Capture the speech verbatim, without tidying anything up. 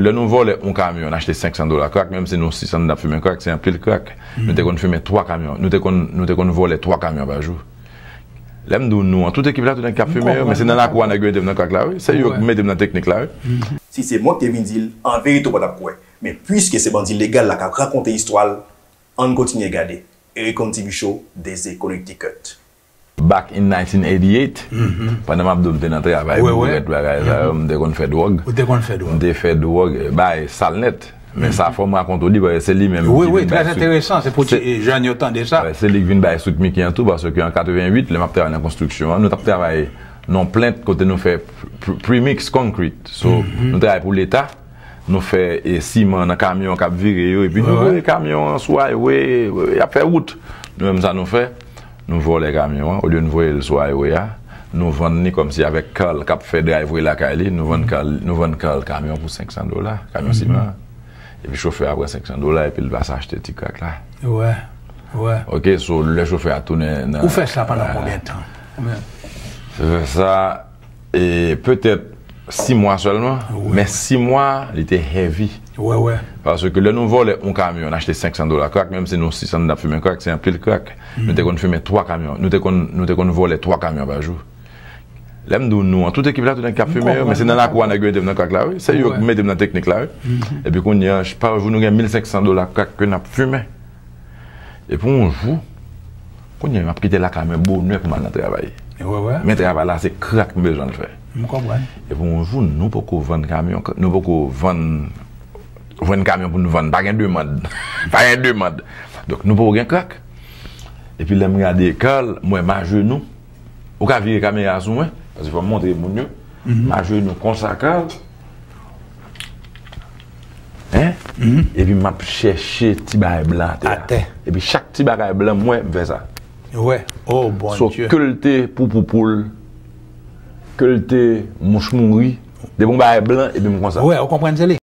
Lè nou vòlè yon kamyon, n achte senk san dola krak, menm si nou sis san n ap fimen krak, se anpil krak. Nou te konn fimen twa kamyon, nou te konn, nou te konn vòlè twa kamyon pa jou. Lè m di w nou an, tout ekip la, tout nèg k ap fimen yo, men se nan lakou a nèg yo mete m nan krak la, wi. Se yo ki mete m nan teknik la, wi. Si se mwen ki te vin di l, an verite w pa t ap kwè. Men piske se bandi legal la k ap rakonte istwa l, ann kontinye gade. Eric on T V Show, Dese Connecticut. Back in nineteen eighty-eight, pandan m ap di w m te nan travay bourèt bagay sa yo, m te konn fè dwòg. Ou te konn fè dwòg. M te fè dwòg, bay sal nèt. Men sa fò m rakonte w li, paske se li menm Wi, ki wi, vin trè bay Sweet- enteresan. Se pou se- ti jèn yo tande sa. Wi, se li ki vin bay Sweet Mickey an tou, paske an katrevenwit, lè m ap travay nan konstriksyon an, nou t ap travay nan yon plant kote nou fè pre- premix concrete. So, nou travay pou Leta, nou fè e, siman nan kamyon k ap vire yo, epi nou voye kamyon an sou highway, y ap fè wout. Nou menm sa nou fè, nou vòlè kamyon an, olye nou voye l sou highway a, nou vann li kòmsi avèk Carl k ap fè driveway lakay li, nou vann Carl, nou vann Carl kamyon pou senk san dola, kamyon siman an. Epi chofè a pran senk san dola, epi l pase achte ti krak la. Wè, wè. Ok, so lè chofè a tounen nan Ou fè sa pandan konbyen tan? Fè sa, e, petèt sis mwa sèlman, men sis mwa, li te heavy. Wè, wè. Paske lè nou vòlè yon kamyon, n achte senk san dola krak, menm si nou sis san n ap fimen krak, se anpil krak. Nou te konn fimen twa kamyon, nou te konn, nou te konn vòlè twa kamyon pa jou. Lè m di w nou an, tout ekip la, tout nèg k ap fimen yo, men se nan lakou a nèg yo mete m nan krak la, wi. Se yo ki mete m nan teknik la, wi. Epi kounye a, pa jou nou gen mil senk san dola krak ke n ap fimen. Epi yon jou, kounye a, m ap kite lakay mwen bonè pou m al nan travay. Wè, wè. Men travay la, se krak m bezwen l fè. M konprann. Epi yon jou, nou poko vann kamyon, nou poko vann, jwenn kamyon pou nou vann. Pa gen demann. Pa gen demann. Donk, nou poko gen krak. Epi lè m gade Carl, m wè m ajenou. Ou ka vire kamera sou mwen, paske fò m montre moun yo. M ajenou konsa, Carl. Hein? Epi m ap chèche ti bagay blan atè a. Atè. Epi chak ti bagay blan m wè, m fè sa. Wè. Oh, So, Bondye. Ke l te pou pou pou l, ke l te mouch mouri, depi yon bagay blan, epi m konsa. Wè, ou konprann se li.